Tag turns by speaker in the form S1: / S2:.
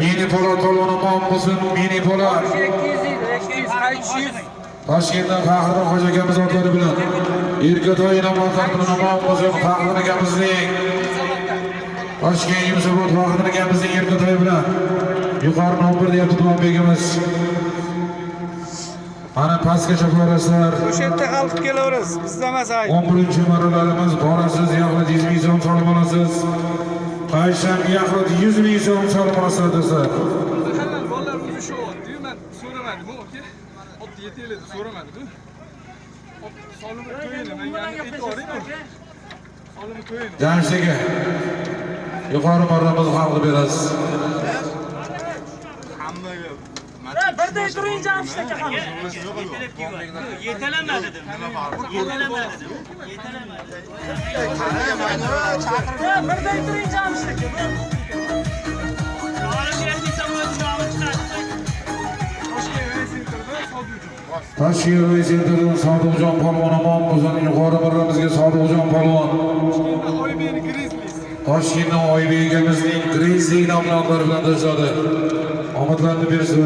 S1: Mini Po'lat polvon omon bo'lsin, Mini Po'lat.
S2: 200 deydi, 200, qaytish 100.
S1: Toshkentdan Faxriddin hoji akamiz otlari bilan. Erkatoy inobatlar bilan omon bo'lsin Faxriddin akamizning. Toshkent Yunusobod Faxriddin akamizning Erkatoy bilan. Yuqori nomber deyapti Duvanbegimiz. Mana pastga choparasizlar.
S2: O'sha yerda xalq kelaverasiz, bizda emas ayb.
S1: 11 marralarimiz borasiz, yaxlit 100 ming so'm solib olasiz. Qaysham yaxlit 100 ming so'm solib olasizlar do'stlar.
S3: Halal bolalar o'zi shu otdi-yu, men so'ramadim, aka. Otni yetakla deb so'ramadim. Ot solimi to'yini menga aytib. Solimi to'yini.
S1: Jamshid aka, yuqori marramizni xalqqa berasiz.
S4: Hammaga
S5: Birday turing, Jamshid aka ham.
S6: Yetalama dedim. Yetalama dedim. Yetalama.
S5: Birday turing, Jamshid aka.
S6: Olib bermaysan, o'zi nomi chiqadi.
S3: Toshkent Center'da Sodiqjon.
S1: Toshkent Centerdan Sodiqjon polvon omon bo'lsin. Yuqori marramizga Sodiqjon polvon.
S3: Toshkentda Oybekni Grizzlies.
S1: Toshkentdan Oybek akamizning Grizzly nomli otlari bilan tashladi. Omadlarni bersin.